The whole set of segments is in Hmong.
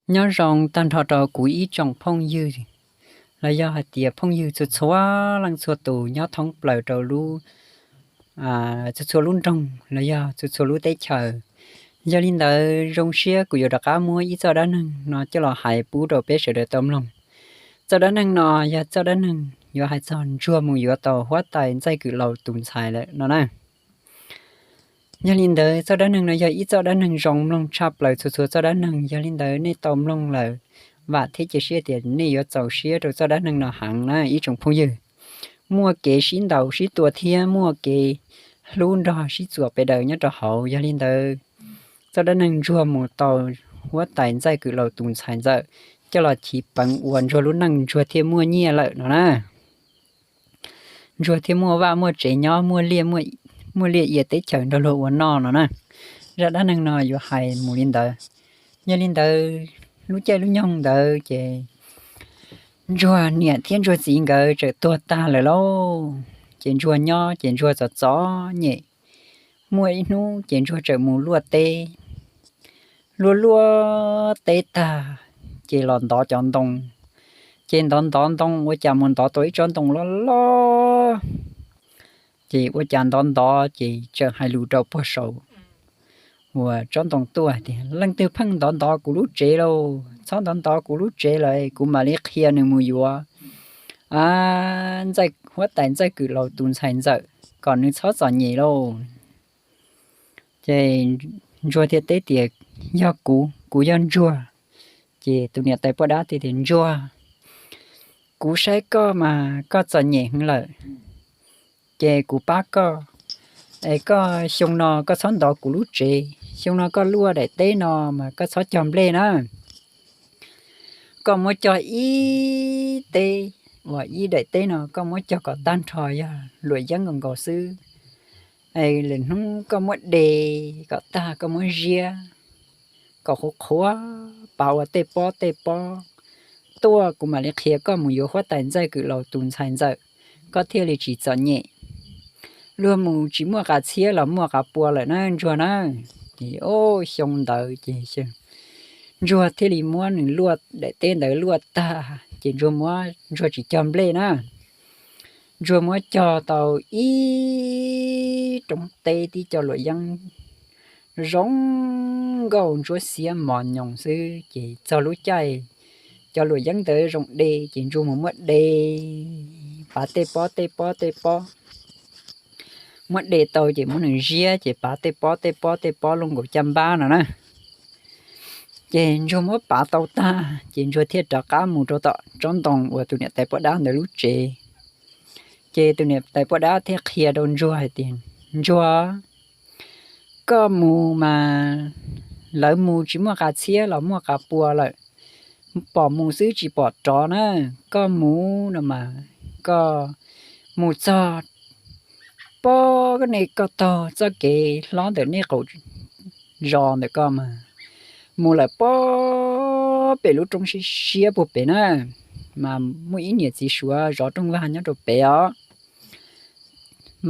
Nyob zoo tag nrho rau kuv ib tsoom phooj ywg, los yog hais tias phooj ywg txhua txhua leej txhua tus nyob thoob plaws rau lub, txhua txhua lub nroog los yog txhua txhua lub teb chaws. Yog li ntawd zoo siab kuv yuav rov qab muab ib txoj dab neeg no coj los hais pub rau peb sawv daws tau mloog. Txoj dab neeg no yog txoj dab neeg yuav hais txog ntsuag mus yuav tau huab tais Ntxaij Kwm Laus tus ntxhais lawm no na. Yog li ntawd txoj dab neeg no yog ib txoj dab neeg zoo mloog tshaj plaws txhua txhua txoj dab neeg. Yog li ntawd nej tau mloog lawm, vam thiab cia siab tias nej yuav txaus siab rau txoj dab neeg no heev na ib tsoom phooj ywg. Muaj kev sib ntaus sib tua thiab muaj kev hlub nrog sib txuas pes daws nyob rau hauv. Yog li ntawd txoj dab neeg ntsuag mus tau huab tais Ntxaij Kwm Laus tus ntxhais ntxawm coj los chiv peev ua ntsuag lub neej ntsuag thiaj muaj nyiaj lawm no na. Ntsuag thiaj muaj vaj muaj tsev nyob, muaj liaj ia teb chaws nrog luag ua noj no na. Zaj dab neeg no yuav hais mus li ntawd. Yog li ntawd lub caij lub nyoog ntawd ces ntsuag niam thiab ntsuag txiv nkawd txawm tuag tag lawm lauj. Ces ntsuag nyob ces ntsuag txom txom nyem. Muaj ib hnub ces ntsuag txawm mus luaj teb. Luaj luaj teb tag ces los ntov cov ntoo. Ces ntov ntov ntoo ua cas mus ntov tau ib tsob ntoo loj loj. Ces ua cas ntov ntov ces txawm hais lus rau puag saum uas tsob ntoo tuaj tias, Leej twg pheej ntov ntov kuv lub tsev lauj, txhob ntov ntov kuv lub tsev lawm, kuv mam li qhia nws mus yuav huab tais Ntxaij Kwm Laus tus ntxhais ntxawm kom nws txhob txom nyem lauj. Ces ntsuag thiaj teb tias, Yog kuv, kuv yog ntsuag. Ces tus niam tais poj dab thiaj tias, Ntsuag, kuv saib koj mas koj txom nyem heev lawm, ces kuv pab koj. Es koj xyoo no koj txhob ntov kuv lub tsev, xyoo no koj luaj daim teb no mas koj txhob cog nplej na. Koj muab cog ib teb, uas ib daim teb no koj muab cog kom tag nrho yog luam yeeb nkaus nkaus xwb. Lwm hnub koj muab de kom tag, koj muab ziab kom qhuav qhuav, pav ua tej pob tej pob tuaj, kuv mam li qhia koj mus yuav huab tais Ntxaij Kwm Laus tus ntxhais ntxawm, koj thiaj li tsis txom nyem. Luag mus tsis muaj qas txhiab los muaj qas pua lawm na ntsuag na. Ces xyoo ntawd ces ntsuag thiaj li muab nws luaj daim teb ntawd luaj tag ces ntsuag muab, ntsuag tsis cog nplej na. Ntsuag muab cog tau ib roob teb tib co luam yeeb zoo nkauj ntsuab xiab mos nyoos xwb. Ces txog lub caij cov luam yeeb ntawd zoo de ces ntsuag mus muab de, pav tej pob tej pob tej pob. Muab de tau ces muab nws ziab ces pav tej pob tej pob tej pob luaj nkaus caj npab no na. Ces ntsuag muab pav tau tag ces ntsuag thiaj rov qab mus rau tom tsob ntoo uas tus niam tais poj dab ntawd lub tsev. Ces tus niam tais poj dab thiaj qhia rau ntsuag hais tias, Ntsuag, koj mus mas lawv mus tsis muaj qas txhiab los muaj qas pua lawm, pom mus xwb tsis pom rov na. Koj mus no mas koj mus txog pob, koj ne koj taug txoj kev hlob ntawm nej qaum zos ntawm koj mas mus lawm pob pem lub roob siab siab puag pem na, mas muaj ib niam txiv suav zov rooj vag nyob rau pem os.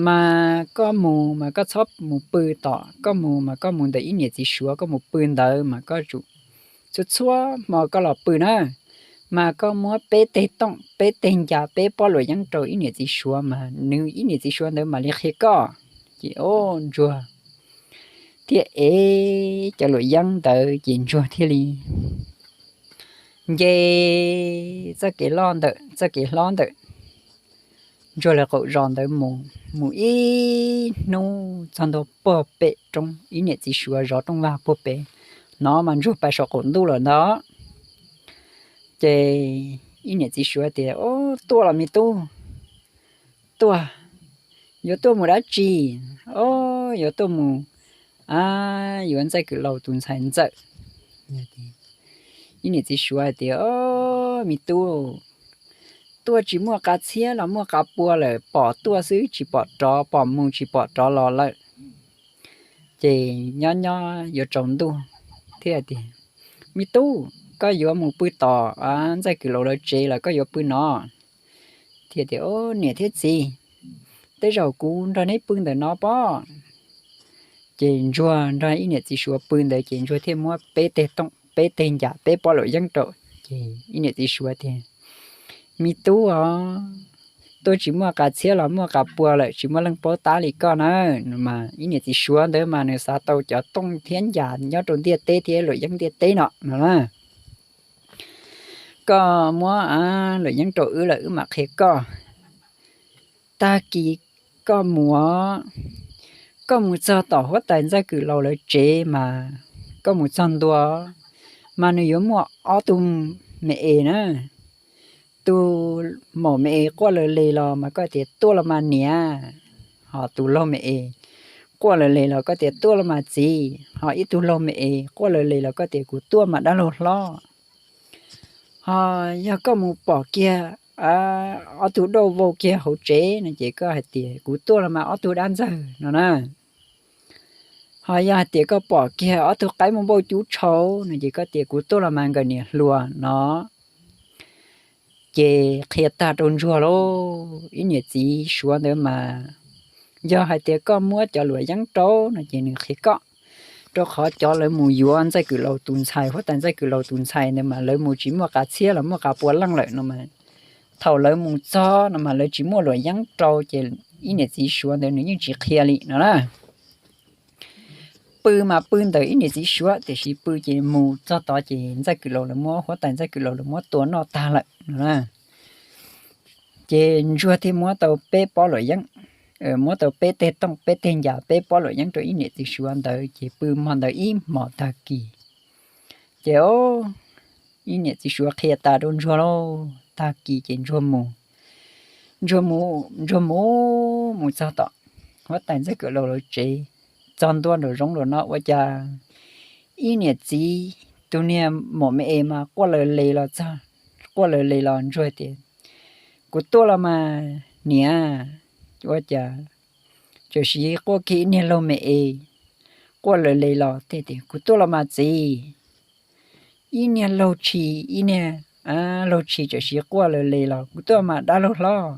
Mas koj mus mas koj txhob mus pw tom, koj mus mas koj mus ntawm ib niam txiv suav, koj mus pw ntawd mas koj tsum txhua txhua hmo koj los pw na. Mas koj muab peb teg tooj, peb teg ncas, peb pob luam yeeb rau ib niam txiv suav mas nws ib niam txiv suav ntawd mam li qhia koj. Ces o, ntsuag thiaj ev cov luam yeeb ntawd ces ntsuag thiaj li nce txoj kev loj ntawm, txoj kev hlob ntawm ntsuag lawv qaum zos ntawd mus, mus ib hnub txog ntua puag pem roob ib niam txiv suav zov rooj vag puag pem. No mas ntsuag pais saum qaum ntuj lawm ntag. Ces ib niam txiv suav tias, O, tuaj los me tub, tuaj, yuav tuaj mus dab tsi? O, yuav tuaj mus, a, yuav Ntxaij Kwm Laus tus ntxhais ntxawm. Ib niam txiv suav hais tias, O, me tub, tuaj tsis muaj qas txhiab los muaj qas pua lawm, pom tuaj xwb tsis pom rov, pom mus tsis pom rov los lawm. Ces nyob nyob yuav tsaus ntuj thiab tias, Me tub, koj yuav mus pw tom Ntxaij Kwm Laus lawv tsev los koj yuav pw no? Thiaj tias, O, niam thiab txiv, tej zaum kuv nrog neb pw ntawm no pob. Ces ntsuag nrog ib niam txiv suav pw ntawd ces ntsuag thiaj muab peb teg tooj peb teg ncas peb pob luam yeeb rau. Ces ib niam txiv suav tias, Me tub os, tuaj tsis muaj qas txhiab los muaj qas pua lawm, tsis muaj leej paub tab li koj na. Mas ib niam txiv suav ntawd mas nws xav tau cov tooj thiab ncas nyob rau ntiaj teb thiab luam yeeb ntiaj teb no no na. Koj muab luam yeeb rau wb lawm wb mam qhia koj. Tag kis koj mus, koj mus txog tom huab tais Ntxawg Kwm Laus lawv tsev mas koj mus txog ntua mas nws yuav muaj ob tug me es na. Tus maum me es quaj lawv le los mas koj tias, Tuaj los mas niam. Ho tus laug me es quaj lawv le los koj tias, Tuaj los mas txiv. Ho ib tug laug me es quaj lawv le los koj tias, Kuv tuaj mas dab laug hlob. Ho yog koj mus pom kiag ob tug dauj vau kiag hauv tsev no ces koj hais tias, Kuv tuaj los mas ob tug dab ntxawg no na. Ho yog hais tias koj pom kiag ob tug qaib muaj npauj cub tshau no ces koj tias, Kuv tuaj los mas nkawm niam hluas no. Ces qhia tag rau Ntsuag lauj. Ib niam txiv suav ntawd mas yog hais tias koj muab cov luam yeeb rau no ces nws qhia koj, rau qhov cov lawv mus yuav Ntxawg Kwm Laus tus ntxhais, huab tais Ntxawg Kwm Laus tus ntxhais ntawd mas lawv mus tsis muaj qas txhiab los muaj qas pua leej lawm no mas thaum lawv mus txog no mas lawv tsis muaj luam yeeb rau ces ib niam txiv suav ntawd nws yeej tsis qhia li no na. Pw mas pw ntawm ib niam txiv suav tiam sis pw ces mus txog tod ces Ntxawg Kwm Laus lawv muab, huab tais Ntxawg Kwm Laus lawv muab tua noj tag lawm no na. Ces Ntsuag thiaj muab tau peb pob luam yeeb, muab tau peb teg tooj peb teg ncas peb pob luam yeeb rau ib niam txiv suav ntawd ces pw hmo ntawd ib hmos tag kis. Ces ib niam txiv suav qhia tas rau Ntsuag lauj, tag kis ces Ntsuag mus, Ntsuag mus, Ntsuag mus, mus txog tom huab tais Ntxawg Kwm Laus lawv tsev, txog ntua nraum zoov lawm no ua cas ib niam txiv tus niag maum me es mas quaj lawv le los txog, quaj lawv le los Ntsuag tias, Kuv tuaj los mas niam. Ua cas tam sim quaj kiag ib niag laug me es quaj lawv le los thiaj tias, Kuv tuaj los mas txiv. Ib niag laug tshis, ib niag laug tshis tam sim quaj lawv le los, Kuv tuaj mas dab laug hlob.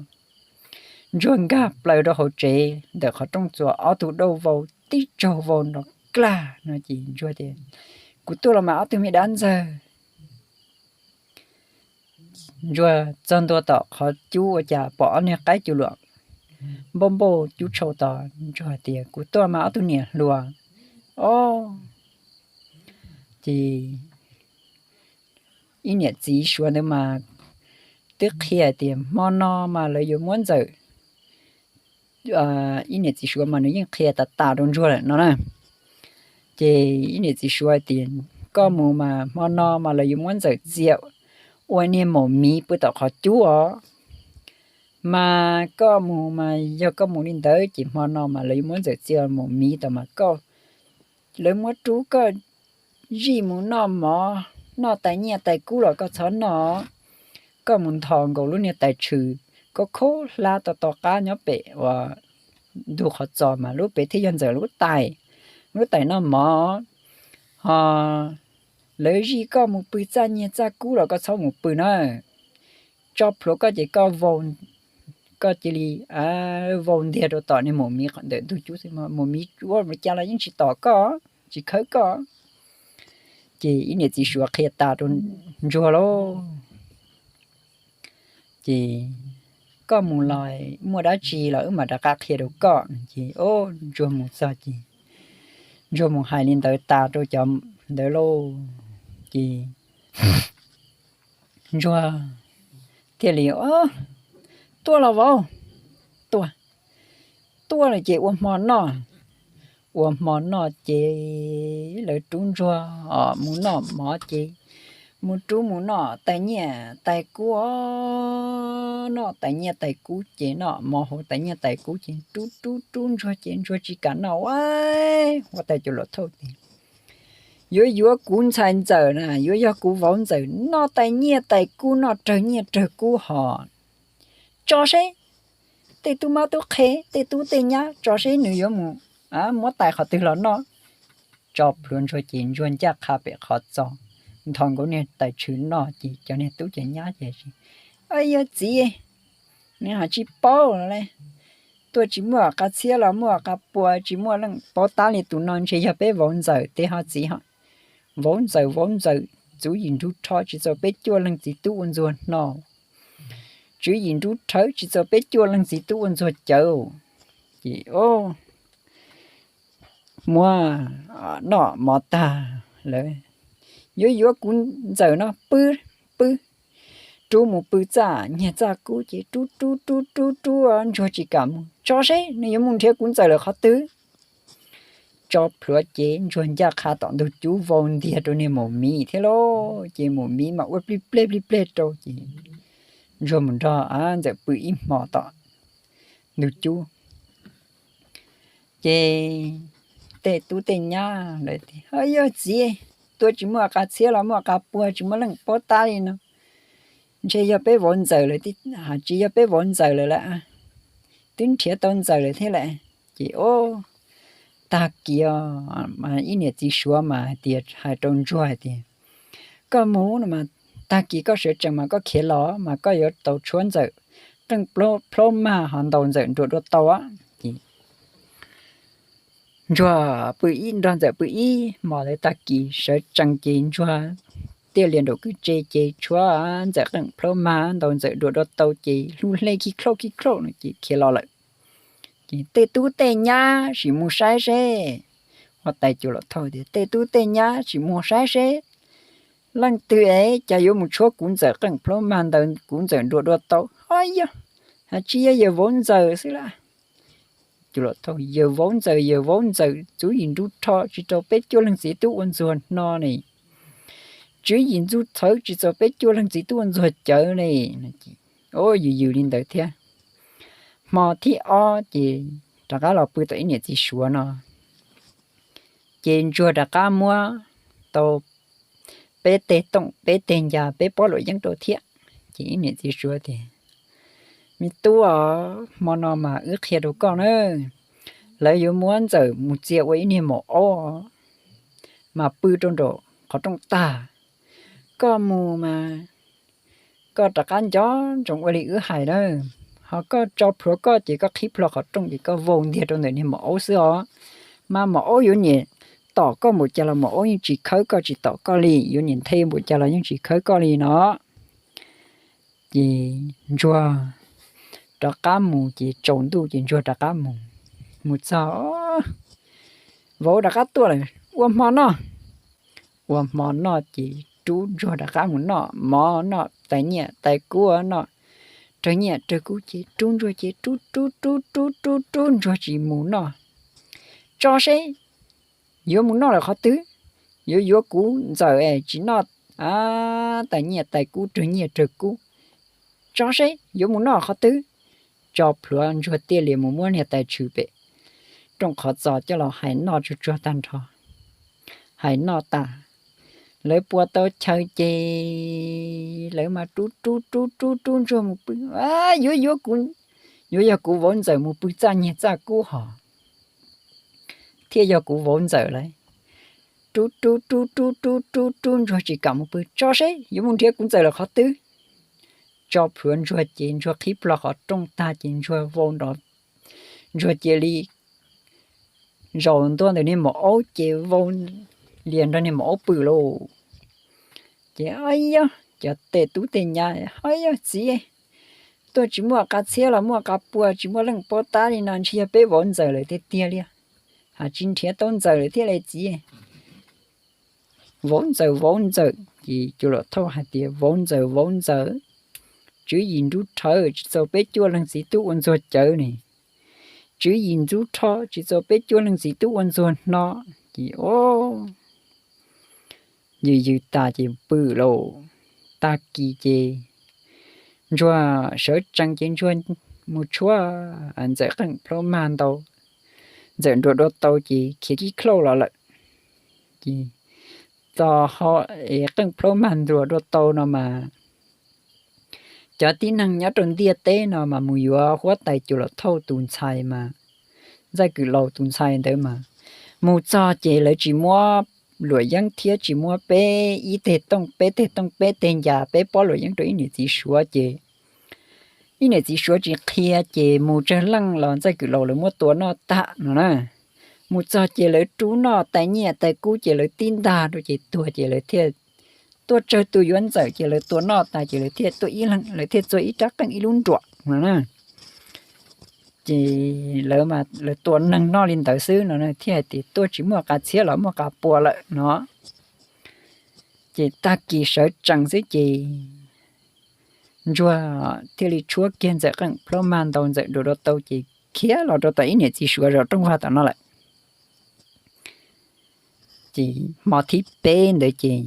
Ntsuag nkag plaws rau hauv tsev ntawm qhov rooj txuas ob tug dauj vau tib tsaug vau nrov klag no ces Ntsuag tias, Kuv tuaj los mas ob tug me dab ntxawg. Ntsuag txog ntua tom qhov cub ua cas pom ob niag qaib cug luam npauj npauj cub tshau tod, Ntsuag tias, Kuv tuaj mas ob tug niam hluas. Ob, ces ib niam txiv suav ntawd mas twb qhia tias hmo no mas lawv yuav muab Ntxawm, ib niam txiv suav mas nws yeej qhia tas tas rau Ntsuag lawm no na. Ces ib niam txiv suav hais tias, Koj mus mas hmo no mas lawv yuav muab Ntxawm txia ua niag maum miv pw tom qhov cub os. Mas koj mus mas yog koj mus li ntawd ces hmo no mas lawv yuav muab Ntxawm txia maum miv tod mas koj, lawv muab rub koj zij mus noj mov, noj tais nyiaj tais kub los koj txhob noj. Koj mus nthos nkaus lub niag tais tshwm khaub khaub hlab to to qab nyob pem uas ntug qhov txos mas lub pem thiaj yog Ntxawm lub tais, lub tais noj mov. Ho lawv zij koj mus pw txaj nyiaj txaj kub los koj txhob mus pw na. Tso plhuav koj ces koj, koj cia li vau ntiag rau tom niag maum miv ntawm ntug cub xwb, maum miv ua li cas los yeej tsis tom koj, tsis khawb koj. Ces ib niam txiv suav qhia tas rau Ntsuag lauj. Ces koj mus los muaj dab tsi los wb mam rov qab qhia rau koj. Ces Ntsuag mus txog ces Ntsuag mus hais li ntawd tas rau cov ntawd lauj. Ces Ntsuag thiaj li, Tuaj los vauv, tuaj, tuaj lawm ces ua hmo noj. Ua hmo noj ces lawv rub Ntsuag mus noj mov ces mus rub mus noj tais nyiaj tais kub, noj tais nyiaj tais kub ces noj mov hauv tais nyiaj tais kub ces rub rub rub Ntsuag ces Ntsuag tsis kam noj. Huab tais Cua Luam Thauj tias, Yuav yuav kuv ntxhais Ntxawm na, yuav yog kuv vauv Ntxawm noj tais nyiaj tais kub, noj rawg nyiaj rawg kub hos. Tso seb tej tub mab tub qhe, tej tub tej nyab, tso seb nws yuav mus muab tais qhov twg los noj. Tso plhuav Ntsuag ces Ntsuag ncaj qha pem qhov txos, nthos nkaus niag tais tshwm noj ces cov niag tub cov nyab ces, Yog txiv, nws ho tsis paub li. Tuaj tsis muaj qas txhiab los muaj qas pua, tsis muaj leej paub tab li, tus no ntshe yog peb vauv Ntxawm tes ho txiv ho. Vauv ntxawm, vauv ntxawm, tswv yim nrub rho tsis txaus peb cuaj leej txiv tub ua ntxuag hno. Tswv yim nrub rhawv tsis txaus peb cuaj leej txiv tub ua ntxuag cawv. Ces muab noj mov tag lawm, yuav yuav kuv ntxawm no pw, pw, rub mus pw txaj nyiag txaj kub ces rub rub rub rub rub ntsuag tsis kam mus, tso seb nws yuav mus nrhiav kuv ntxawm lawm qhov twg. Tso plhuav ces ntsuag ncaj qha tom ntug cub vau ntiag rau niag maum miv thiab lauj. Ces maum miv mas ua plig plej plig plej rau ces ntsuag mus nrog ntxawm pw ib hmo tom ntug cub. Ces tej tub tej nyab lawv tias, Yog txiv, tuaj tsis muaj qas txhiab los muaj qas pua, tsis muaj leej paub tab li no. Ntshe yog peb vauv ntxawm lawm, tsis yog peb vauv ntxawm lawm lawm, twb nrhiav tau ntxawm lawm thiab lawm. Ces o, tag kis ib niam txiv suav mas hais tias, hais rau ntsuag hais tias, Koj mus no mas, tag kis koj sawv tsees mas koj khiav los mas koj yuav tau tshuab ntxawm qeej plhaub mag ho ntaus ntxawm nruas dua tau. Ces ntsuag pw ib, nrog ntxawm pw ib hmos lawm, tag kis sawv tsees ces ntsuag thiaj li nraum kwj tse ces tshuab ntxawm qeej plhaub mag ntaus ntxawm nruas dua tau ces hlub hle khib khlauj khib khlauj no ces khiav los lawm. Ces tej tub tej nyab sim mus saib seb, huab tais cua los thauj tias, Tej tub tej nyab sim mus saib seb leej twg es cas yuav mus tshuab kuv ntxawm qeej plhaub mag ntaus kuv ntxawm nruas dua tau. Ho yog, hais tsis yog yawg vauv ntxawm xwb las. Cua los thauj, Yawg vauv ntxawm, yawg vauv ntxawm, tswv yim nrub rho tsis txaus peb cuaj leej txiv tub ua ntxuag hno ne. Tswv yim ntxub txhawv tsis txaus peb cuaj leej txiv tub ua ntxuag cawv ne. Yws yws li ntawd thiab. Hmo thib ob ces rov qab los pw tom ib niam txiv suav no. Ces ntsuag rov qab muab tau peb teg tooj, peb teg ncas, peb pob luam yeeb rau thiab. Ces ib niam txiv suav tias, Me tub, hmo no mas wb qhia rau koj na, lawv yuav muab ntxawm mus txia ua ib niag maum aub mas pw rau nraum qhov rooj tag. Koj mus mas koj rov qab nco ntsoov ua li wb hais na. Ho koj tso plhuav koj ces koj qhib plho qhov rooj ces koj vau ntiag rau ntawm niag maum aub xwb os. Mas maum aub yuav niam tom koj npaum cas los maum aub yeej tsis khawb koj, tsis tom koj li, yuav niam nthe npaum cas los yeej tsis khawb koj li no. Ces ntsuag rov qab mus ces tsaus ntuj ces ntsuag rov qab mus. Mus txog, vauv rov qab tuaj lawm, ua hmo noj. Ua hmo noj ces rub ntsuag rov qab mus noj mov, noj tais nyiaj tais kub, noj rawg nyiaj rawg kub ces rub ntsuag ces rub rub rub rub rub rub ntsuag tsis mus noj. Tso seb yuav mus noj lawm qhov twg, yuav yuav kuv ntxawm es tsis noj tais nyiaj tais kub, rawg nyiaj rawg kub. Tso seb yuav mus noj qhov twg. Tso plhuav ntsuag thiaj li mus muab niag tais tshwm pem rooj qhov txos coj los hais noj tsuag tsuag tag nrho. Hais noj tas, lawv pua tau chaw ces lawv mas rub rub rub rub rub ntsuag mus pw. Yuav yuav kuv, yuav yog kuv vauv ntxawm mus pw txaj nyiag txaj kub hos thiaj yog kuv vauv ntxawm lawm. Rub rub rub rub rub rub rub ntsuag tsis kam mus pw. Tso seb yuav mus nrhiav kuv ntxawm lawm qhov twg. Tso plhuav ntsuag ces ntsuag qhib plho qhov rooj tag ces ntsuag vau nrov, ntsuag cia li zaum ntua ntawm niag maum aub ces vau lias nrog niag maum aub pw lauj. Ces o yog cov tej tub tej nyab, o yog txiv, tuaj tsis muaj qas txhiab los muaj qas pua, tsis muaj leej paub tab li no, ntshe yog peb vauv ntxawm lawm tiag tiag li. Hais tsis nrhiav tau ntxawm lawm thiab li txiv. Vauv ntxawm, vauv ntxawm, ces cua los thauj hais tias, Vauv ntxawm, vauv ntxawm, tswv yim nrub rhawv tsis txaus peb cuaj leeg txiv tub ua ntxuag cawv ne. Tswv yim nrub rho tsis txaus peb cuaj leej txiv tub ua ntxuag hno. Ces o, yws yws tas ces pw lauj. Tag kis ces ntsuag sawv tsees ces ntsuag mus tshuab ntxawm qeej plaub mag ntau, ntxawm nruas dua tau ces khiav kib khlauj los lawm. Ces txog ho es qeej plaub mag nruas dua tau no mas cov tib neeg nyob rau ntiaj teb no mas mus yuav huab tais cua los thauj tus ntxhais mas Ntxaij Kwm Laus tus ntxhais ntawd mas mus txog ces lawv tsis muab luam yeeb thiab tsis muab peb ib teg tooj, peb teg tooj, peb teg ncas, peb pob luam yeeb rau ib niam txiv suav ces ib niam txiv suav tsis qhia ces mus tsawg leej los Ntxaij Kwm Laus lawv muab tua noj tag no na. Mus txog ces lawv rub noj tais nyiaj tais kub ces lawv tib ntag rau ces tuag ces lawv thiaj tuaj tsawg tus yuav Ntxawm ces lawv tua noj tas ces lawv thiaj tuaj ib leeg, lawv thiaj txua ib rab qeej ib lub nruam no na. Ces lawv mas lawv tua neeg noj li ntawd xwb no thiaj hais tias tuaj tsis muaj qas txhiab los muaj qas pua lawm no. Ces tag kis sawv tsees xwb ces Ntsuag thiaj li tshuab kiag Ntxawm qeej plhaub mag ntaus Ntxawm dua rau tau ces khiav los rau tom ib niam txiv Suav zos rooj vag tom no lawm. Ces hmo thib peb ntawd ces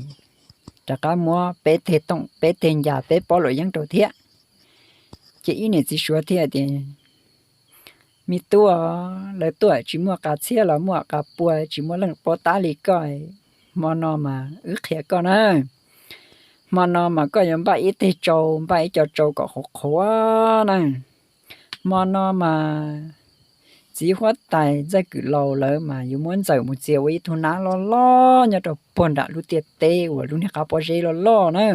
rov qab muab peb teg tooj peb teg ncas peb pob luam yeeb rau thiab. Ces ib niam txiv Suav thiaj tias, me tub, lawv tuaj tsis muaj qas txhiab los muaj qas pua, tsis muaj leej paub tab li koj. Hmo no mas wb qhia koj na, hmo no mas koj yuav npaj ib teg tsau, npaj ib co tsau kom qhuav qhuav na. Hmo no mas txiv huab tais Ntxawg Kwm Laus lawv mas yuav muab Ntxawm mus txias ua ib tug nab loj loj nyob rau puag nram lub tiaj teb uas lub niag qab pob zeb loj loj na.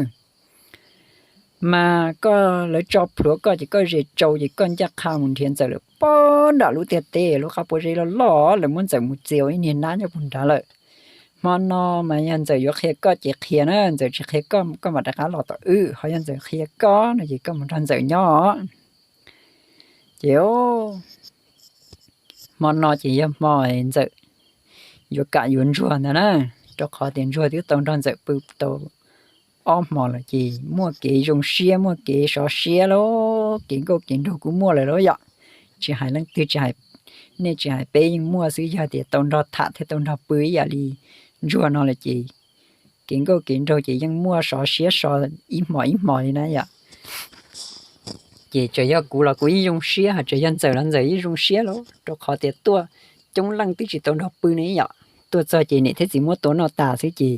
Mas koj lawv tso plhuav koj ces koj zes tsau ces koj ncaj qha mus nrhiav Ntxawm lawm puag nram lub tiaj teb lub qab pob zeb loj loj, lawv muab Ntxawm mus txias ua ib niag nab nyob puag nrad lawm. Hmo no mas yog Ntxawm yuav qhia koj ces qhia na, Ntxawm tsis qhia koj, koj mam rov qab los tom wb, ho yog Ntxawm qhia koj no ces koj mus nrog Ntxawm nyob. Ces hmo no ces yog hmo Ntxawm yuav kam yuav Ntsuag ntag na, rau qhov tias Ntsuag twb tau nrog Ntxawm pw tau ob hmo lawm ces muaj kev zoo siab muaj kev sov siab lauj, kev nkauj kev nraug kuj muaj lawm lauj yom. Tsis hais leej twg, tsis hais, nej tsis hais peb yeej muaj xwb, yog tias tau nrog tham thiab tau nrog pw ib yam li Ntsuag no lawm ces kev nkauj kev nraug ces yeej muaj sov siab so ib hmo ib hmo li na yom. Ces txawm yog kuv los kuv yeej zoo siab, ho txawm yog Ntxawm los Ntxawm yeej zoo siab lauj, rau qhov tias tuaj coob leej twb tsis tau nrog pw ne yom. Tuaj txog ces niam thiab txiv muab tua noj tas xwb ces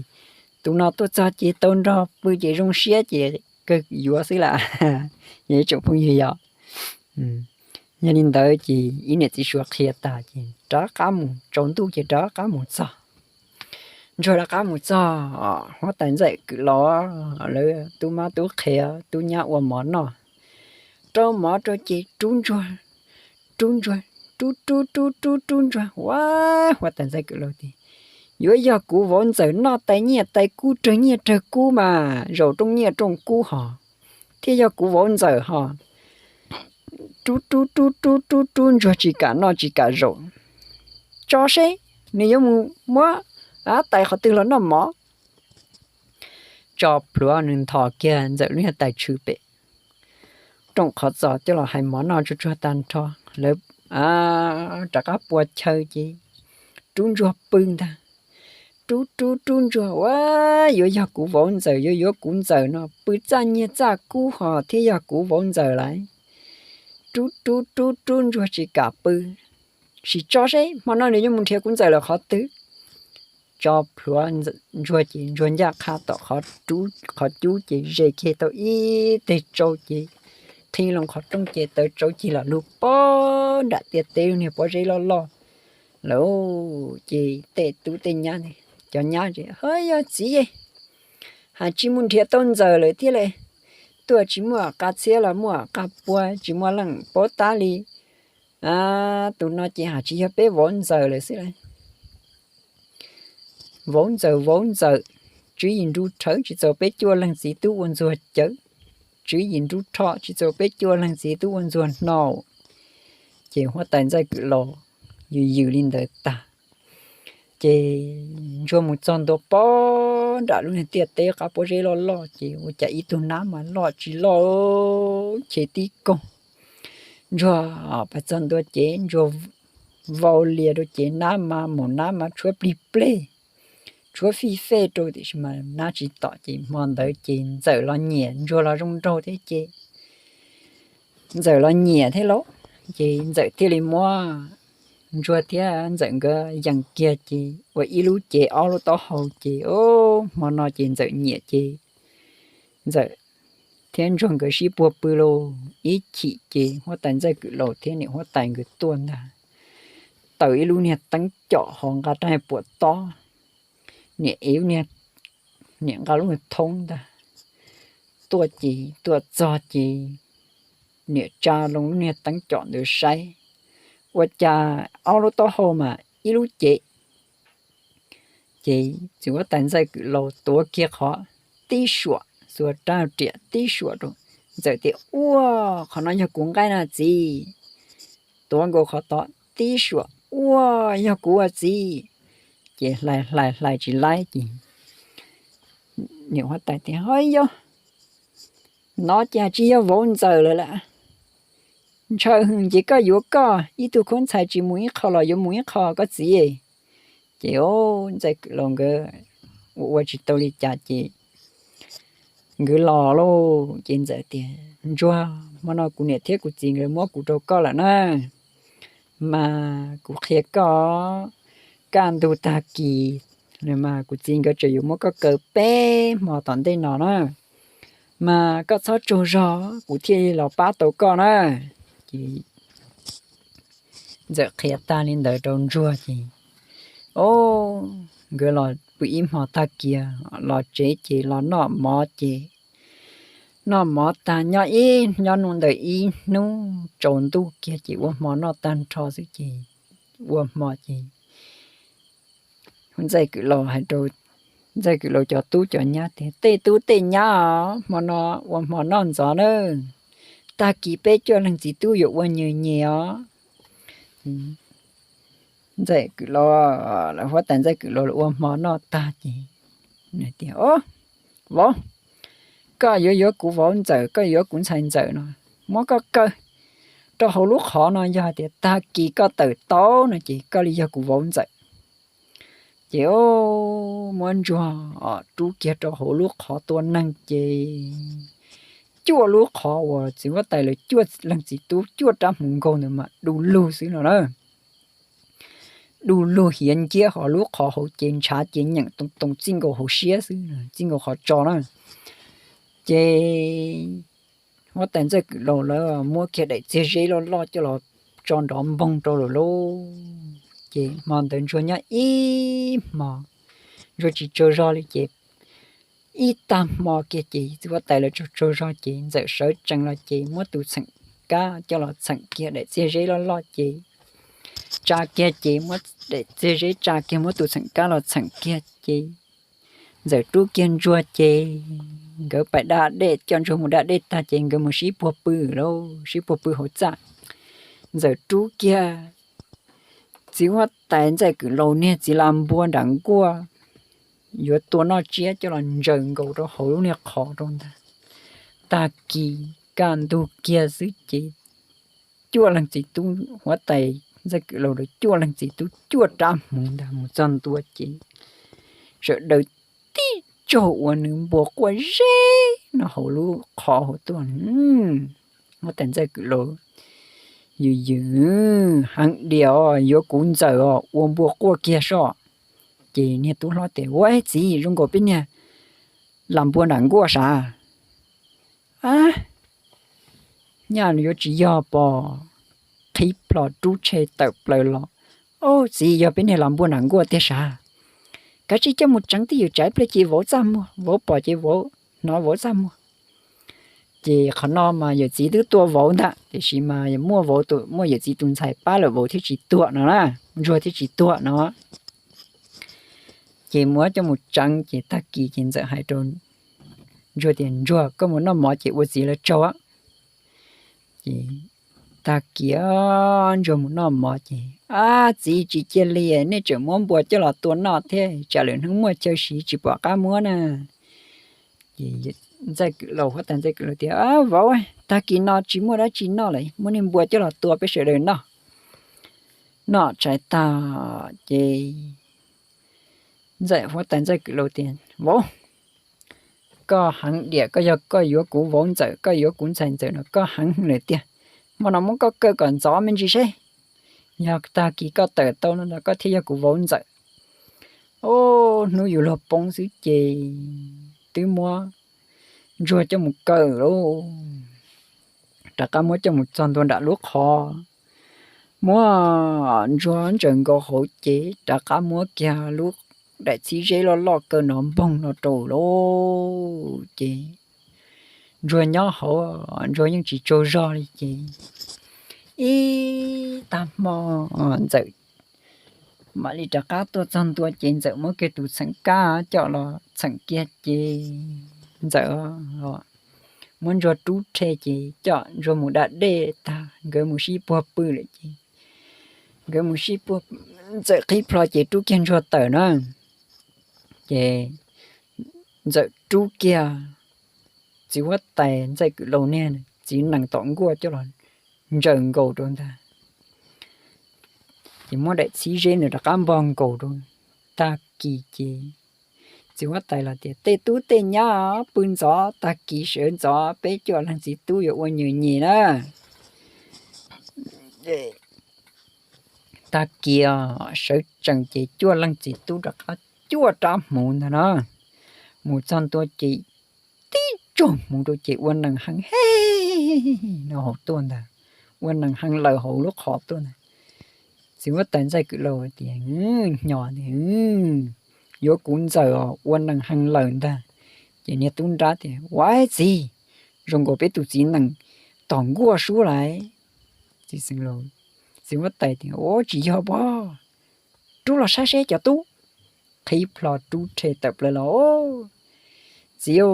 tus no tuaj txog ces tau nrog pw ces zoo siab ces kawg yuav xwb lam. Yog ib tsoom phooj ywg yom. Yog li ntawd ces ib niam txiv Suav qhia tas ces rov qab mus, tsaus ntuj ces rov qab mus txog. Ntsuag rov qab mus txog huab tais Ntxawm Kwm Laus lawv tub mab tub qhe, tub nyab ua mov noj. Rau mov rau ces rub Ntsuag, rub Ntsuag, rub rub rub rub rub Ntsuag, ua huab tais Ntxawm Kwm Laus tias, yuav yog kuv vauv Ntxawm noj tais nyiaj tais kub rawg nyiaj rawg kub mas zaum rooj nyiaj rooj kub hos, thiaj yog kuv vauv Ntxawm hos. Rub rub rub rub rub rub Ntsuag tsis kam noj tsis kam zaum. Tso seb nws yuav mus muab tais qhov twg los noj mov. Tso plhuav nws nthos kiag Ntxawm lub niag tais tshwm pem rooj qhov txos coj los hais mov noj tsuag tsuag tag nrho, lawv rov qab pua chaw ces rub Ntsuag pw ntag. Rub rub rub Ntsuag, ua yuav yog kuv vauv Ntxawm, yuav yuav kuv Ntxawm no pw txaj nyiaj txaj kub hos thiaj yog kuv vauv Ntxawm lauj. Rub rub rub rub Ntsuag tsis kam pw. Sim tso seb hmo no nws yuav mus nrhiav kuv Ntxawm lawm qhov twg. Tso plhuav Ntsuag ces Ntsuag ncaj qha tom qhov cub ces ze kiag tau ib teg tsau ces qhi loo qhov rooj ces taws tsau cig los lug pog nram tiaj teb lub niag pob zeb loj loj lawm. Ces tej tub tej nyab, cov nyab ces, ha, yog txiv, hais tsis mus nrhiav tau Ntxawm lawm thiab li, tuaj tsis muaj qas txhiab los muaj qas pua, tsis muaj leej paub tab li. Tus no ces hais tsis yog peb vauv Ntxawm lawm xwb lauj. Vauv Ntxawm, vauv Ntxawm, tswv yim nru rhawv tsis txaus peb cuaj leeg txiv tub ua ntxuag cawv, tswv yim nru rho tsis txaus peb cuaj leeg txiv tub ua ntxuag hnaus. Ces huab tais Ntxawm Kwm Laus yws yws li ntawd tag, ces Ntsuag mus txog ntua pog nram lub niag tiaj teb qab pob zeb loj loj ces ua cas ib tug nab mas loj tsis loj, chev tib koog. Ntsuag pas txog ntua ces Ntsuag vau lias rau ces nab mas mus nab mas tshuab plig pleg, tshuab fij fej rau tiam sis mas nab tsis tom ces hmo ntawd ces Ntxawm los nyiam Ntsuag los zoo nraug thiab ces Ntxawm los nyiam thiab lauj, ces Ntxawm thiaj li muab Ntsuag thiab Ntxawm nkawd yees kiag ces ua ib lub cev ob lub taub hau ces hmo no ces Ntxawm nyiam ces Ntxawm thiab Ntsuag nkawd sib puag pw lauj. Ib chim ces huab tais Ntxawm Kwm Laus thiab niam huab tais nkawd tuaj ntag, taws ib lub niag teeb com ho nqa rab puam tob, niam ev lub niag, niam nqa lub niag thoob ntag. Tuaj ces tuaj txog ces niam tsa loo lub niag teeb com ntawd saib, ua cas ob lub taub hau mas ib lub cev. Ces txiv huab tais Ntxawm Kwm Laus tuav kiag qhov tib suam, xuas rab riam tib suam rau. Ntxawm tias, Ua, qhov no yog kuv nqaij na txiv. Tuav nkaus qhov tod tib suam, Ua, yog kuv ua txiv. Ces hlais hlais hlais tsis laib ces niam huab tais tias, Ho yog, no cas tsis yog vauv Ntxawm lawm las. Ntshaw hwv ces koj yuav koj, ib tug khaub ntxhais tsis mus ib qho los yuav mus ib qho koj txiv. Ces Ntxawm Kwm Laus nkawd ua ua tsis tau li cas ces nkawd los lauj. Ces Ntxawm tias, Ntsuag, hmo no kuv niam thiab kuv txiv nkawd muab kuv rau koj lawm na. Mas kuv qhia koj, kaj ntug tag kis mas kuv txiv nkawd tseem yuav muab koj kaw peb hmo tom ntej no na. Mas koj txhob tsaug zog, kuv thiaj li los pab tau koj na. Ces Ntxawm qhia tag li ntawd rau Ntsuag ces, o, nkawd los pw ib hmo tag kis los tsev ces los noj mov ces, noj mov tag nyob ib nyob nub ntawd ib hnub tsaus ntuj kiag ces ua hmo noj tag nrho xwb ces, ua hmo ces Ntxawm Kwm Laus hais rau Ntxawm Kwm Laus cov tub cov nyab tias, Tej tub tej nyab os, hmo no ua hmo noj ntxov nawb, tag kis peb cuaj leeg txiv tub yuav ua nyuag nyem os. Ntxawm Kwm Laus, lawv huab tais Ntxawm Kwm Laus ua hmo noj tag ces tias, Vauv, koj yuav yuav kuv vauv Ntxawm, koj yuav kuv ntxhais Ntxawm no, muab koj kaw rau hauv lub qhov no, yog hais tias tag kis koj tawm tau no ces koj li yog kuv vauv Ntxawm. Ces muab Ntsuag rub kiag rau hauv lub qhov tua neeg ces cuaj lub qhov uas txiv huab tais lawv cuaj leeg txiv tub cuaj rab hmuv nkaug ntawd mas du lug xwb no na. Du lug hiav nciab, ho lub qhov hauv ces ntshav ces nyeem toos toos txij nkaus hauv siab xwb, txij nkaus qhov tso na. Ces huab tais Ntxawm Kwm Laus lawv muab kiag daim txiag zeb loj loj coj los tso nrov npoog rau lawm lauj. Ces hmo ntawd Ntsuag nyob ib hmo, Ntsuag tsis tsaug zog li ces ib tag hmo kiag ces txiv huab tais lawv tsaug tsaug zog ces Ntxawm sawv tsees los ces muab tus txheem kab coj los txheem kiag daim txiag zeb loj loj ces tsa kiag ces muab daim txiag zeb tsa kiag, muab tus txheem kab los txheem kiag ces Ntxawm rub kiag Ntsuag ces nkawd pais da dej, coj Ntsuag mus da dej tag ces nkawd mus sib puag pw lauj, sib puag pw hauv txaj. Ntxawm rub kiag txiv huab tais Ntxawm Kwm Laus niag txiv las npua nram nkuaj yuav tua noj tsiab coj los ntsaws nkaus rau hauv lub niag qhov rau ntag. Tag kis kaj ntug kiag xwb ces cuaj leeg txiv tub, huab tais Ntxawm Kwm Laus lawv cuaj leeg txiv tub cuaj rab hmuv ntag mus txog ntua ces sawv daws tib tsaug ua nws npua quaj zeb no hauv lub qhov hauv tuaj. Huab tais Ntxawm Kwm Laus yws yws, Heev diam os, yuav kuv Ntxawm os, ua npua quaj kiag soj. Ces niag tub hlob tias, Ua txiv, zoo nkaus peb niag las npua nram nkuaj sav. Nyaj yuav tsis yog pom, qhib plho rub tshe tawm plaws los. Au txiv, yog peb niag las npua nram nkuaj tiag sav. Kav tsij coj mus tseev twj ywm tsam ib pliag ces vauv txaj muag, vauv pom ces vauv hnov vauv txaj muag. Ces qhov no mas yawm txiv twb tua vauv ntag, tiam sis mas muaj vauv, muaj yawm txiv tus ntxhais pab lawm vauv thiaj tsis tuag no na, Ntsuag thiaj tsis tuag no. Ces muab coj mus tseev ces tag kis ces Ntxawm hais rau Ntsuag tias, Ntsuag, koj mus noj mov ces ua txiv lawv tsaug. Ces tag kis Ntsuag mus noj mov ces, Ab txiv, tsis cia li, nej tseem muab npua coj los tua noj thiab, tsam lwm hnub muaj chaw siv tsis pom qab muab na. Ces Ntxawm Kwm Laus, huab tais Ntxawm Kwm Laus tias, Vauv, tag kis no tsis muaj dab tsi noj lawm, muab niag npua coj los tua peb sawv daws noj. Noj tshais tag ces Ntxawm, huab tais Ntxawm Kwm Laus tias, Vauv, koj heev diam, koj yog koj yuav kuv vauv Ntxawm, koj yuav kuv ntxhais Ntxawm no koj heev lawm tiag. Hmo no muab koj kaw kom ntxov me ntsis seb, yog tag kis koj tawm tau no los koj thiaj yog kuv vauv Ntxawm. Ub, hnub yuav luag poob xwb ces twb muab Ntsuag coj mus kaw lauj. Rov qab muab coj mus txog ntua nram lub qhov, muab Ntsuag ntsaws nkaus hauv ces rov qab muab kiag lub daim txhib zeb loj loj kaw nrov npoog no rau lauj. Ces Ntsuag nyob hauv, Ntsuag yeej tsis tsaug zog li ces ib tag hmo Ntxawm Mam li rov qab tuaj txog ntua ces Ntxawm muab kiag tus txheem kab coj los txheem kiag ces Ntxawm muab Ntsuag rub rhe ces coj Ntsuag mus da dej tag nkawd mus sib puag pw lawm ces nkawd mus sib puag, Ntxawm qhib plho ces rub kiag Ntsuag tawm na. Ces Ntxawm rub kiag txiv huab tais Ntxawm Kwm Laus niag txiv nees tom nkuaj coj los ntsaws nkaus rau ntag. Ces muab daim txhib zeb ntawd rov qab npog nkaus rau. Tag kis ces txiv huab tais los tias, Tej tub tej nyab pw ntxov, tag kis sawv ntxov peb cuaj leeg txiv tub yuav ua nyuag nyem na. Tag kis sawv tsees ces cuaj leeg txiv tub rov qab cuaj rab hmuv ntag no, mus txog ntua ces tib tsuag hmuv rau ces ua nees heev hee no hauv tuaj ntag, ua nees heev lawm hauv lub qhov tuaj ntag. Txiv huab tais Ntxawm Kwm Laus tias, Hnyos, yuav kuv ntxaws os, ua nees heev lawm ntag. Ces niag tub nrab tias, Ua txiv, zoo nkaus peb tus txiv nees tom nkuaj sub lawm. Txiv huab tais tias, Ua tsis yog pob, rub los saib seb cov tub. Qhib plho rub rhe tawm plaws los, Txiv,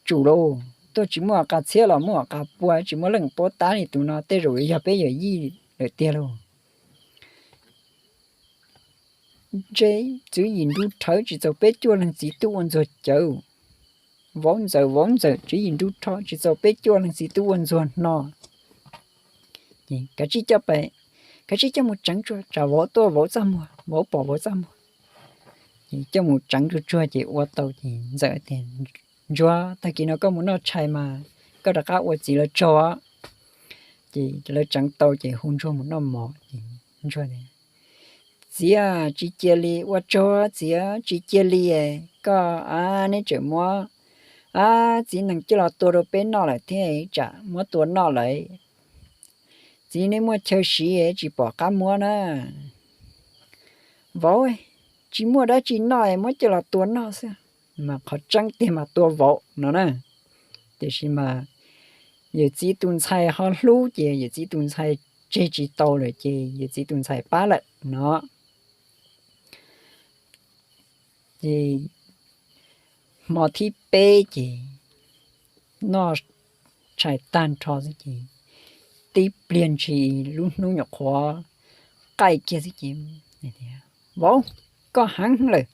tsum lauj, tuaj tsis muaj qas txhiab los muaj qas pua, tsis muaj leej paub tab li, tus no tej zaum yog peb yawm yij lawm tiag lauj. Ntshe tswv yim nrub rhawv tsis txaus peb cuaj leeg txiv tub ua ntxuag cawv. Vauv ntxawm, vauv ntxawm, tswv yim nrub rhawv tsis txaus peb cuaj leeg txiv tub ua ntxuag hno. Kav tsij coj pais, kav tsij coj mus tseev tsuag tsam vauv tuaj vauv txaj muag, vauv pom vauv txaj muag. Ces coj mus tseev tsuag tsuag ces ua tau ces Ntxawm tias, Ntsuag, tag kis no koj mus noj tshais mas koj rov qab ua txiv lawv tsaug. Ces lawv tseev tau ces hu Ntsuag mus noj mov ces Ntsuag tias, Txiv, tsis cia li, ua tsaug txiv, tsis cia li, koj, a, neb tseem muab, a, txiv nees coj los tua rau peb noj lawm thiab, tsam muab tua noj lawm. Txiv, neb muaj chaw siv tsis pom qab muab na. Vauv, tsis muaj dab tsi noj muab coj los tua noj xwb. Mas qhov tseeb tiag mas tua vauv no na. Tiam sis mas yawm txiv tus ntxhais ho hlub ces yawm txiv tus ntxhais tseg tsis tau lawm ces yawm txiv tus ntxhais pab lawm no. Ces hmo thib peb ces noj tshais tag nrho xwb ces tib pliag ntshis lub hnub nyuam qhuav qaij kiag xwb ces, Vauv, koj heev lawm,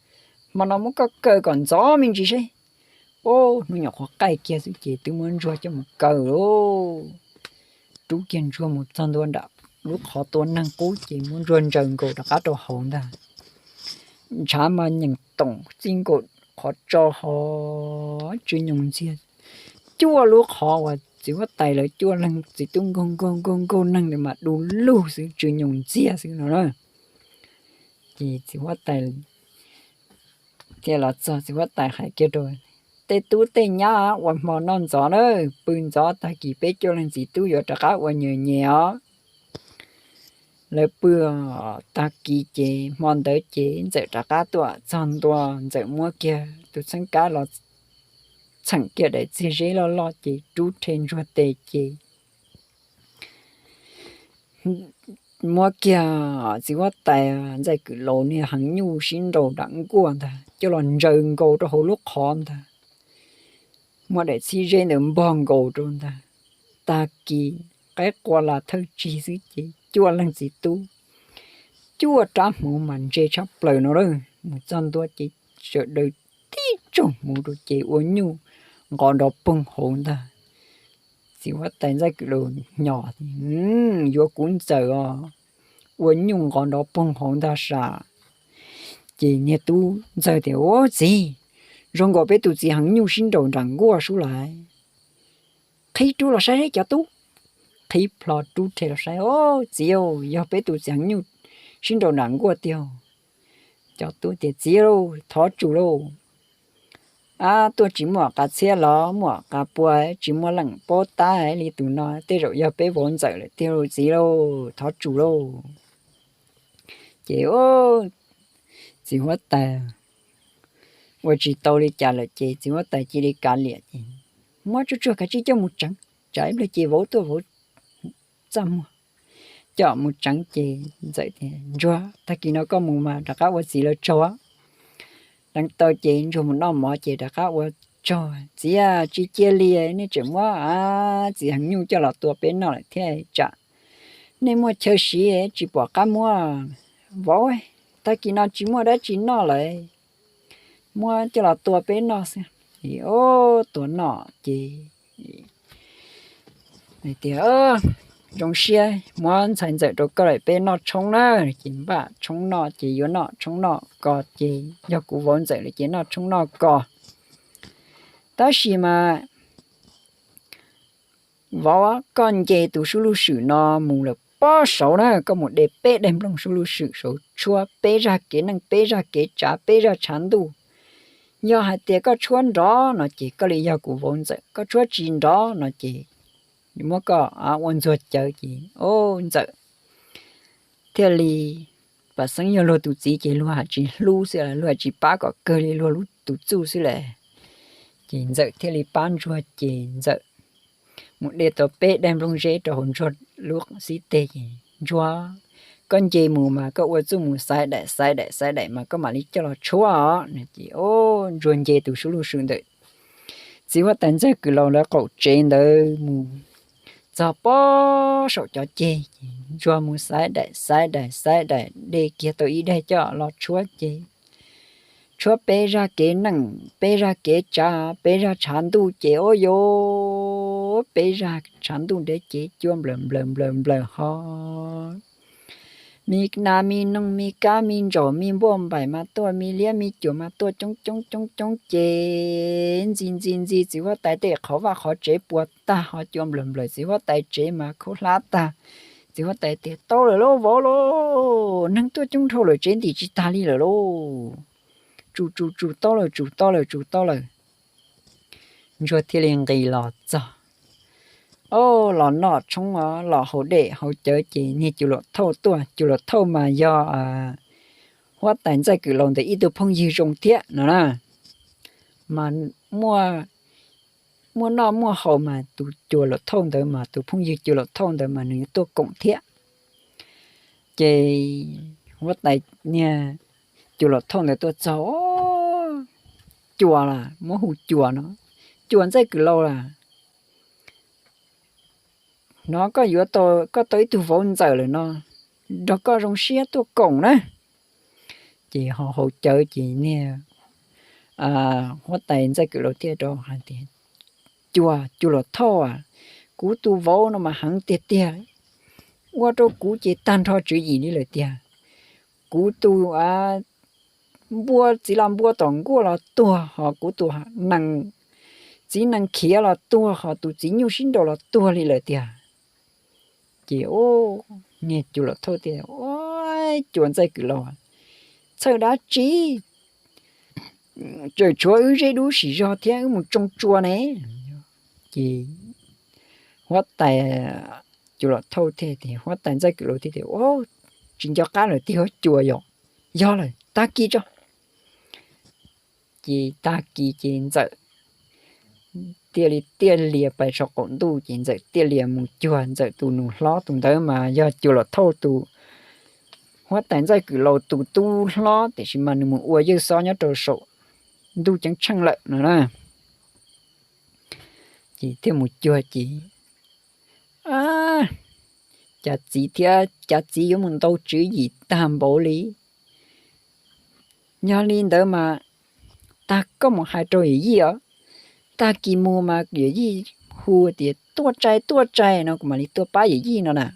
hmo no muab koj kaw kom ntxov me ntsis seb. Ub, hnub nyuam qhuav qaij kiag xwb ces twb muab Ntsuag coj mus kaw lauj. Rub kiag Ntsuag mus txog ntua nram lub qhov tua neeg qub ces muab Ntsuag ntsaws nkaus rov qab rau hauv ntag. Ntshav mas nyeem toom txij nkaus qhov tso ho tsw nyoos ntxiag. Cuaj lub qhov uas txiv huab tais lawv cuaj leeg txiv tub nkaug nkaug nkaug nkaug neeg ntawd mas du lug xwb, tsw nyoos ntxiag xwb no na. Ces txiv huab tais thiaj los txog, txiv huab tais hais kiag rau, Tej tub tej nyab ua hmo noj ntxov na, pw ntxov tag kis peb cuaj leeg txiv tub yuav rov qab ua nyuag nyem os. Lawv pw tag kis ces hmo ntawd ces Ntxawm rov qab tuaj txog ntua, Ntxawm muab kiag tus txheeb kab los txheem kiag daim txiag zeb loj loj ces rub rhe Ntsuag tes ces muab kiag txiv huab tais Ntxawm Kwm Laus niag heev nyuj sib nraus nram nkuaj ntag coj los ntsaws nkaus rau hauv lub qhov ntag. Muab daim txhib zeb ntawd npog nkaus rau ntag. Tag kis qaib qua las thawj tsig xwb ces cuaj leeg txiv tub, cuaj rab hmuv mas ntse tshaj plaws no lawm, mus txog ntua ces sawv daws tib tsoog hmuv rau ces ua nyuj nqov nrov poog hauv ntag. Txiv huab tais Ntxawm Kwm Laus hnyos, Yuav kuv ntxaws os, ua nyuj nqov nrov poog hauv ntag sas. Ces niag tub ntxawg tias, Ua txiv, zoo nkaus peb tus txiv heev nyuj sib nraus nram nkuaj sub lawm. Qhib rub los saib seb cov tub. Qhib plho rub rhe los saib, Au txiv, yog peb tus txiv heev nyuj sib nraus nram nkuaj tiag. Cov tub tias, Txiv lauj, thov tsum lauj. Ab, tuaj tsis muaj qas txhiab los muaj qas pua, tsis muaj leej paub tab li, tus no tej zaum yog peb vauv ntxawm lawm tiag lauj txiv lauj, thov tsum lauj. Ces txiv huab tais ua tsis tau li cas lawm ces txiv huab tais cia li kav liam ces muab tsuag tsuag kav tsij coj mus tseev, tsam ib pliag ces vauv tuaj vauv txaj muag. coj mus tseev ces Ntxawm tias, Ntsuag, tag kis no koj mus mas rov qab ua txiv lawv tsaug. Deev tau ces Ntsuag mus noj mov ces rov qab ua tsaug. Txiv, tsis cia li, nej tseem muab txiv heev nyuj coj los tua peb noj lawm thiab tsam nej muaj chaw siv tsis pom qab muab. Vauv, tag kis no tsis muaj dab tsi noj lawm, muab coj los tua peb noj xwb. Ua tua noj ces tias, Zoo siab muab ntxhais Ntxawm rau koj lawm, peb noj tshoob na. Ces npaj tshoob noj ces yuav noj tshoob noj ko ces yog kuv vauv Ntxawm lawm ces noj tshoob noj ko. Tab sis mas vauv, koj nce tus sub lub swm no mus lawm pob saud na, koj mus de peb daim nplooj sub lub swm saud, tshuab peb zaj kev neej, peb zaj kev tsav, peb zaj tshav ntuj. Yog hais tias koj tshuab nrov no ces koj li yog kuv vauv Ntxawm, koj tshuab tsis nrov no ces muab koj ua ntxuag cawv ces, o, Ntxawm thiaj li, pam xeeb yog luag tus txiv ces luag tsis hlub xwb, luag tsis pab kom kawg li, luag lub tus txuj xwb las. Ces Ntxawm thiaj li pab Ntsuag ces Ntxawm mus de tau peb daim nplooj zeb rau hauv Ntsuag lub xib teg ces, Ntsuag, koj nce mus mas koj ua txuj mus xaiv daim xaiv daim xaiv daim mas koj mam li coj los tshuab os. Ces, o, Ntsuag nce tus sub lub swm ntawm txiv huab tais Ntxawg Kwm Laus lawv qaum tsev ntawd mus txog pob saum cov ceg ces Ntsuag mus xaiv daim xaiv daim xaiv daim de kiag tau ib daim coj los tshuab ces tshuab peb zaj kev neej, peb zaj kev tsav, peb zaj tshav ntuj ces, o, yuav peb zaj tshav ntuj ntev ces cua nplawm nplawm nplawm nplawm ho. Me nas me noog me kab me ntsaum me npuaj npaim mas tuaj, me liab me cuam mas tuaj coob coob coob coob ces ntxi ntxi ntxi txiv huab tais tej qhov vaj qhov tsev puas tag ho cua nplawm nplawm txiv huab tais tsev mas khaub hlab tag. Txiv huab tais tias, Tau lawm lauj vauv lauj, neeg tuaj coob dhau lawm tsev ntim tsis tag li lawm lauj. Tsum tsum tsum, tau lawm, tsum tau lawm, tsum tau lawm. Ntsuag thiaj li nqis los txog, o, los noj tshoob os, los haus dej haus cawv ces niag Cua Luam Thauj tuaj. Cua Luam Thauj mas yog huab tais Ntxawg Kwm Laus ntawd ib tug phooj ywg zoo thiab no na. Mas muaj noj muaj haus mas tus Cua Luam Thauj ntawd mas, tus phooj ywg Cua Luam Thauj ntawd mas nws yuav tuaj koom thiab. Ces huab tais niag Cua Luam Thauj ntawd tuaj txog, Cua las, muab hu Cua no, Cua Ntxawg Kwm Laus las, hnov koj yuav tau, koj tau ib tug vauv ntxawm lawm no, nrog koj zoo siab tuaj koom na. Ces ho haus cawv ces niag huab tais Ntxawg Kwm Laus thiaj rau hais tias, Cua, Cua Luam Thauj as, kuv tus vauv no mas heev tiag tiag, ua rau kuv ces tag nrho tswv yim li lawm tiag. Kuv tus npua txiv los npua tom nkuaj los tuag, ho kuv tus nees txiv nees khiav los tuag, ho tus txiv nyuj sib nraus los tuag li lawm tiag. Ces niag Cua Luam Thauj tias, Cua Ntxawg Kwm Laus, txhawj dab tsi, tseem tshuav wb zeb dub sim zog thiab wb mus tsoo tsua ne. Ces huab tais Cua Luam Thauj thiaj tias, huab tais Ntxawg Kwm Laus thiaj tias, Tsis nco qab lawm tiag, Cua yog, yog lawm, tag kis tso. Ces tag kis ces Ntxawm thiaj li tiaj lias pais saum qaum ntuj ces Ntxawm tiaj lias mus cuag Ntxawm tus nus hlob, tus ntawd mas yog Cua Luam Thauj tus, huab tais Ntxawg Kwm Laus tus tub hlob, tiam sis mas nws mus ua yawg xob nyob rau saum ntuj ceeb tsheej lawm no na. Ces thiaj mus cuag ces, cas txiv thiab cas txiv yuav mus ntau tswv yim tag npaum li. Yog li ntawd mas, tag koj mus hais rau yawm yij os, tag kis mus mas yawm yij hu tias tuaj tsaij tuaj tsaij no kuv mam li tuaj pab yawm yij no na.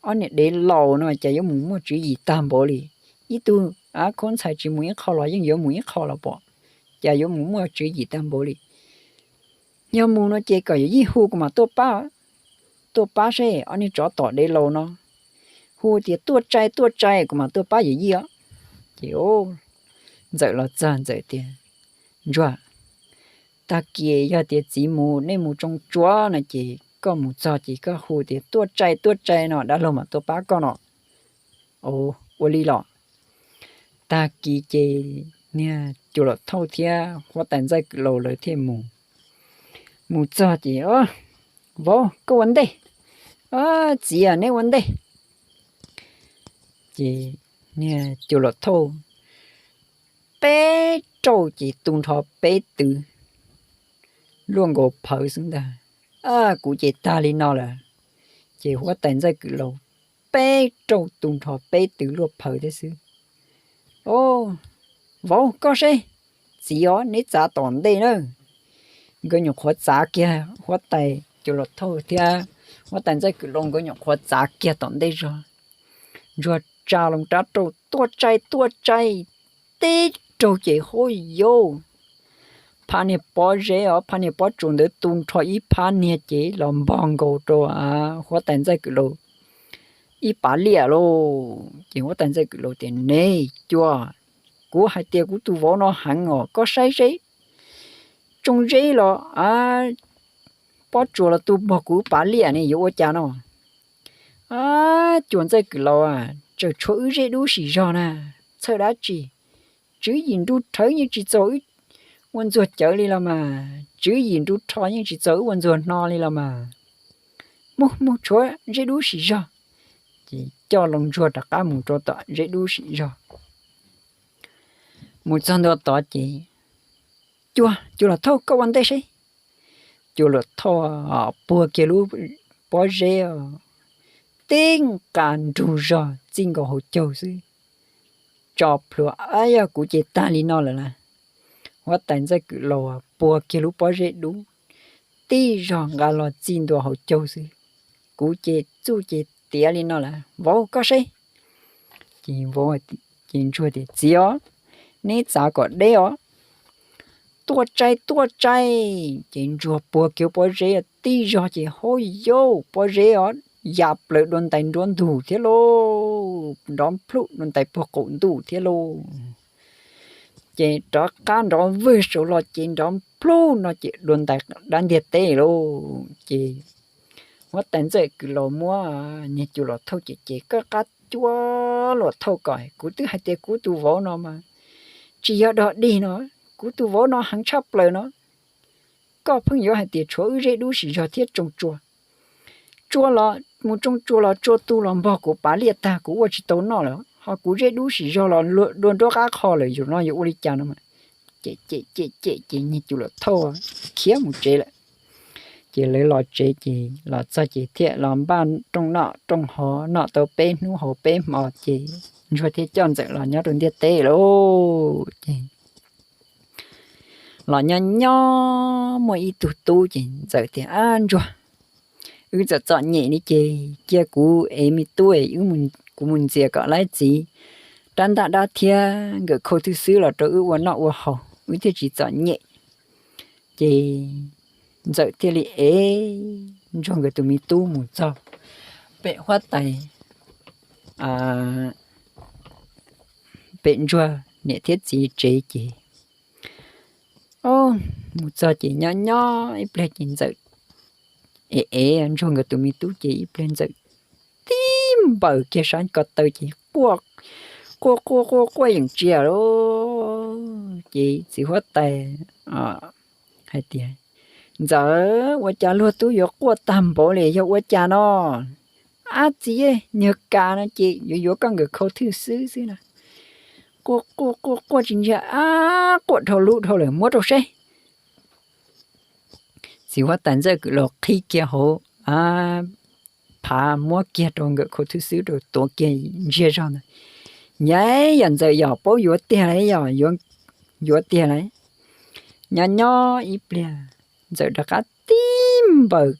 Ob niag dev laus no cas yuav mus muaj tswv yim tag npaum li. Ib tug khaub ntxhais tsis mus ib qho los yeej yuav mus ib qho los pom, cas yuav mus muaj tswv yim tag npaum li. Yog mus no ces kom yawm yij hu kuv mam tuaj pab, tuaj pab seb ob niag tsov tom dev laus no hu tias tuaj tsaij tuaj tsaij kuv mam tuaj pab yawm yij os. Ces Ntxawm los txog Ntxawm tias, Ntsuag, tag kis yog tias txiv mus, nej mus tsoo tsua no ces koj mus txog ces koj hu tias tuaj tsaij tuaj tsaij no dab laug mam tuaj pab koj no. Ua li los. Tag kis ces niag Cua Luam Thauj thiab huab tais Ntxawg Kwm Laus lawv thiaj mus. Mus txog ces, Vauv, koj ua ntej. Txiv, neb ua ntej. Ces niag cua luam thauj peb rauj ces tu nrho peb tw luaj nkaus phawv xwb ntag. Kuv ces tag li no lawm. Ces huab tais Ntxawj Kwm Laus peb rauj tu nrho peb tw luaj phawv thiab xwb. Vauv, koj seb, txiv os, neb txav tom ntej na. Nkawd nyuam qhuav txav kiag, huab tais cua luam thauj thiab huab tais Ntxawj Kwm Laus nkawd nyuam qhuav txav kiag tom ntej zog. Ntsuag tsa loo rab rauj tuaj tsaij tuaj tsaij, tib raug ces hauj yauj, phab niag pob zeb os, phab niag pob tsuas ntawd tu nrho ib phab niag ces los npog nkaus rau huab tais Ntxawj Kwm Laus ib pas liaj lauj. Ces huab tais Ntxawj Kwm Laus tias, Ne cua, kuv hais tias kuv tus vauv no heev os, koj saib seb, tsoo zeb los pob tsuas los tu npog kuv pas liaj ne, yuav ua cas no? Cua Ntxawj Kwm Laus, tseem tshuav wb zeb dub sim zog na, txhawj dab tsi? Tswv yim nru rhawv yeej tsis txaus wb ua ntxuag cawv li los mas, tswv yim nru rho yeej tsis txaus wb ua ntxuag hno li los mas. Mus mus, tshuav zeb dub sim zog. Ces coj loo ntsuag rov qab mus rau tom zeb dub sim zog. Mus txog ntua tod ces, Cua, cua luam thauj, koj ua ntej seb. Cua luam thauj puag kiag lub pob zeb, tib nqa nrug zog txij nkaus hauv caug xwb. Tso plhuav, Ab, yog kuv ces tag li no lawm lauj. Huab tais Ntxawj Kwm Laus puag kiag lub pob zeb dub, tib zog nqa los txij ntua hauv caug xwb. Kuv ces txuj ces tiav li no lawm, vauv koj seb. Ces ntsuag tias, Txiv os, neb txav kom deb os. Tuaj tsaij tuaj tsaij. Ces ntsuag puag kiag pob zeb tib zog ces hauj yauj, pob zeb os, ya plaws dua ntais nruab ntug thiab lauj, nrov nplhuj dua ntais puag qaum ntuj thiab lauj. Ces rov qab nrov vwg saud los ces nrov nplhuj no ces dua ntais dab ntiag teb lauj. Ces huab tais Ntxawj Kwm Laus muab niag cua luam thauj ces, Ces koj qab cua luam thauj kom, kuv twb hais tias kuv tus vauv no mas tsis yog dog dig no, kuv tus vauv no heev tshaj plaws no. Koj pheej yuav hais tias tshuav wb zeb dub sim zog thiab tsoo tsua. Tsua los mus tsoo tsua los tsua tu los npog kuv pas liaj tag, kuv ua tsis tau noj lawm, ho kuv zeb dub sim zog los dua nruab qab qho lawm, yus no yuav ua li cas no? Cem cem cem cem ces niag cua luam thauj khiav mus tsev lawm. Ces lawv los tsev ces los txog ces thiaj los npaj rooj noj rooj haus, noj tau peb hnub haus peb hmo ces ntsuag thiaj coj Ntxawm los nyob rau ntiaj teb lauj. Ces los nyob nyob muaj ib tug tub ces Ntxawm tias, Ab ntsuag, wb txom txom nyem li ces cia kuv ev me tub, kuv mus ntxias kom laib txiv rab ntaj dab thiab nkawm khau thwj xwb los rau wb ua noj ua haus, wb thiaj tsis txom nyem. Ces Ntxawm thiaj li ev ntsuag nkawd tus me tub mus txog pem huab tais, pem ntsuag niam thiab txiv tsev ces, o, mus txog ces nyob nyob ib pliag ces Ntxawm ev ev ntsuag nkawd tus me tub ces ib pliag Ntxawm tib npaws kiag sab ko taw ces quaj, quaj quaj quaj quaj yeem tsia lauj. Ces txiv huab tais hais tias, Ntxawm, ua cas luag tub yuav quaj tag npaum li, yog ua cas no? Ab txiv, niag Kas no ces yuav yuav koj nkawm khau thwj xwb xwb na. Quaj quaj quaj quaj tsis ntsiag, ab, quaj dhau lub dhau lawm, muab rau seb. Txiv huab tais Ntxawj Kwm Laus qhib kiag hauv phav, muab kiag rau nkawm khau thwj xwb rau, tuav kiag ntsiag zog ntawd. Nyaiv, yog Ntxawm yog paub yuav tiag lauj, yog yuav tiag lauj. Nyob nyob ib pliag Ntxawm rov qab tib npaws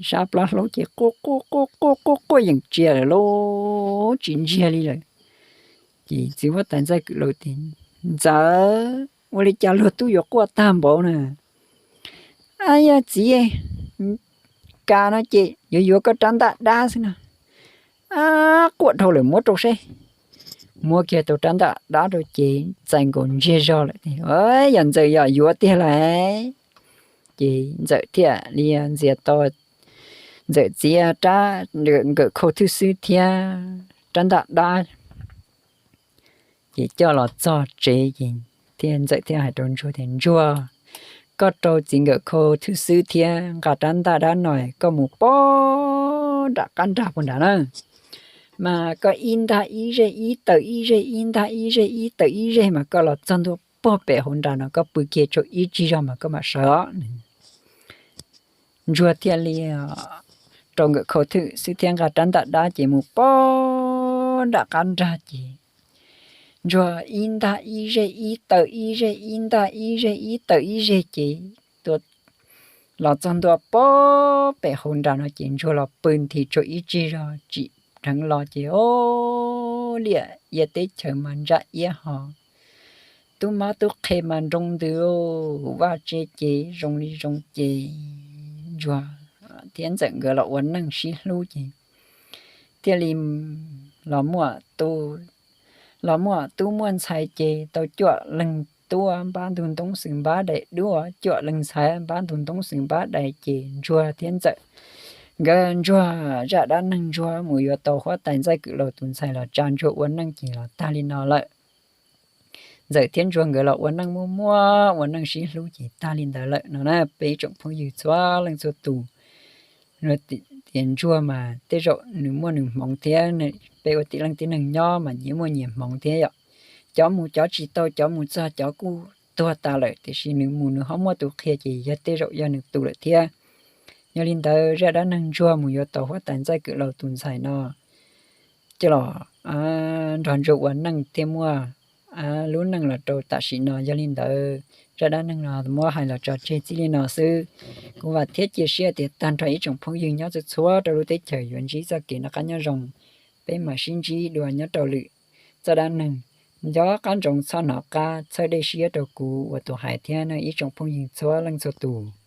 sab plab hlaub ces quaj quaj quaj quaj quaj yeem tsia lawm lauj, tsis ntsiag li lawm. Ces txiv huab tais Ntxawj Kwm Laus tias, Ntxawm, ua li cas luag tub yuav quaj tag npaum na? Ab yog txiv, Kas no ces yuav yuav koj rab ntaj dab xwb no. Ab, quaj dhau lawm, muab rau seb. Muab kiag tau rab ntaj dab rau ces txais nkaus ntsiag zog lawm. Yog Ntxawm yog yuav tiag lauj. Ces Ntxawm thiaj li ntxias tau, Ntxawm txiav rab nkawm khau thwj xwb thiab rab ntaj dab, ces coj los txog tsev ces thiaj, Ntxawm thiaj hais rau Ntsuag tias, Ntsuag, koj rau txiv nkawm khau thwj xwb thiab nqa rab ntaj dab no koj mus pov nram qab nrag puag nrad na. mas koj ib ntaj ib zeg ib tawm ib zeg ib ntaj ib zeg ib tawm ib zeg mas koj los txog ntua puag pem hauv nra no koj pw kiag tshuav ib tsig zog mas koj mam sawv os. Ntsuag thiaj li rau nkawm khau thwm xwb thiab nqa rab ntaj dab ces mus pog nram qab nrag ces ntsuag ib ntaj ib zeg ib tawm ib zeg ib ntaj ib zeg ib tawm ib zeg ces tua los txog ntua puag pem hauv nra no ces ntsuag los pw nthi tshuav ib tsig zog tsim dheev los ces o, liaj ia teb chaws mas ntsa iab ho, tub mab tub qhe mas nroo ntws, vaj tse ces zoo li zoo ces ntsuag thiab ntxawm nkawd los ua neej sib hlub ces thiaj li los muaj, los muaj tub muaj ntxhais ces tau cuaj leeg tub npab ntug ntoo xwm npab dais dub, cuaj leeg ntxhais npab ntug ntoo xwm npab dais ces ntsuag thiab ntxawm nkawd ntsuag zaj dab neeg ntsuag mus yuav tau huab tais ntxaij kwm laus tus ntxhais los tsa ntsuag ua neej ces los tag li no lawm. Ntxawm thiab ntsuag nkawd los ua neej muaj muaj ua neej sib hlub ces tag li ntawd lawm no na peb ib tsoom phooj ywg txhua leej txhua tus. Tias ntsuag mas tej zaum nws muaj nws hmoov thiab, peb ua tib leej tib neeg nyob mas nyias muaj nyias hmoov thiab yom. Cov mus cov tsis tau, cov mus txog cov kuj tuag tas lawm tiam sis nws mus nws ho muaj tus qhia ces yog tej zaum yog nws tus lawm thiab. Yog li ntawd zaj dab neeg ntsuag mus yuav tau huab tais ntxaij kwm laus tus ntxhais no coj los nrog ntsuag ua neej thiaj muaj lub neej los rau tam sim no. Yog li ntawd zaj dab neeg no muab hais los tso tseg txij li no xwb. Kuv vam thiab cia siab tias tag nrho ib tsoom phooj ywg nyob txhua txhua rau lub teb chaws yuav ntsib txoj kev noj qab nyob zoo. Peb mam sib ntsib dua nyob rau lwm txoj dab neeg. Nco qab ntsoov txhob hnov qab txhawb dej siab rau kuv ua tus hais thiab ib tsoom phooj ywg txhua leej txhua tus.